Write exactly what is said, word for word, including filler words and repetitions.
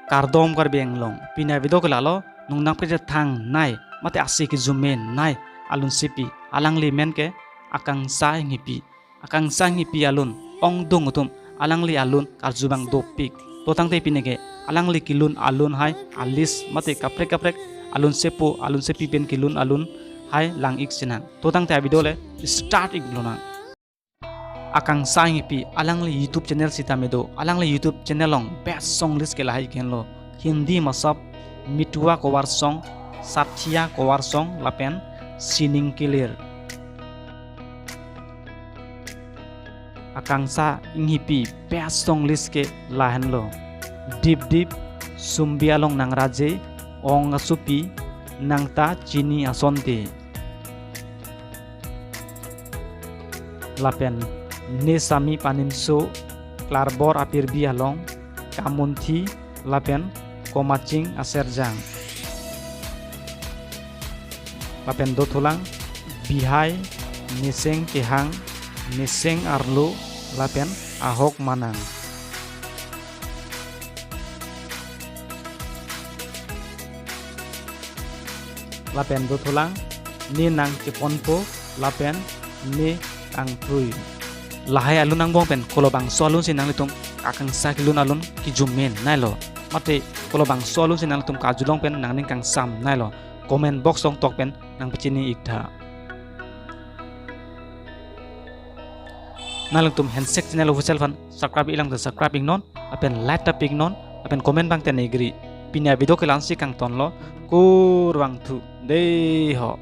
Kardom Karbi Anglong, pini avideo ke lalo, nongnang pachethang nai, mate ase kejum me nai alunsepi, alangli men ke Akangsha Enghipi. Akangsha Enghipi alun ongdung atum alangli alun karju abang dopik. To tangte pini ke alangli kelun alun hai a-list mate kaprek kaprek alunsepo alunsepi pen kelun alun hai lang-ik sinang. To tangte avideo le start-ik lonang. Akangsha Enghipi alangli YouTube channel sitame do. Alangli YouTube channel along best song list ke lahai ikhen lo. Hindi masap, Mitwa cover song, Satya cover song lapen Sining Kilir. Akangsha Enghipi best song list ke lahenlo: Dip Dip, Sumbi Along Nangraje, Ong Asopi, Nangta Chini Asonte, lapen Ne Sami Panimso, Klarbor Apirbi Along, Kamunthi, lapen Komaching Aserjang. Lapen dothulang Bihai, Niseng Kehang, Niseng Arlo, lapen Ahok Manang. Lapen dothulang Ne Nangcheponpo lapen Ne Kangthui. Lahai alun angbong pen kolobangso alunsi nanglitum akangsha kelun alun kejum me nailo, mate kolobangso alunsi nanglitum karjulong pen nangning kangsam nailo, comment box along tok pen nangpachini-ik tha. Nanglitum Handshake Channel Official aphan subscribe-ik lang te subscribe-iknon, lapen like ta pi-iknon, lapen comment abang te nigri. Pini avideo ke la-ansi kangtonlo, kurvangthu, dei ho.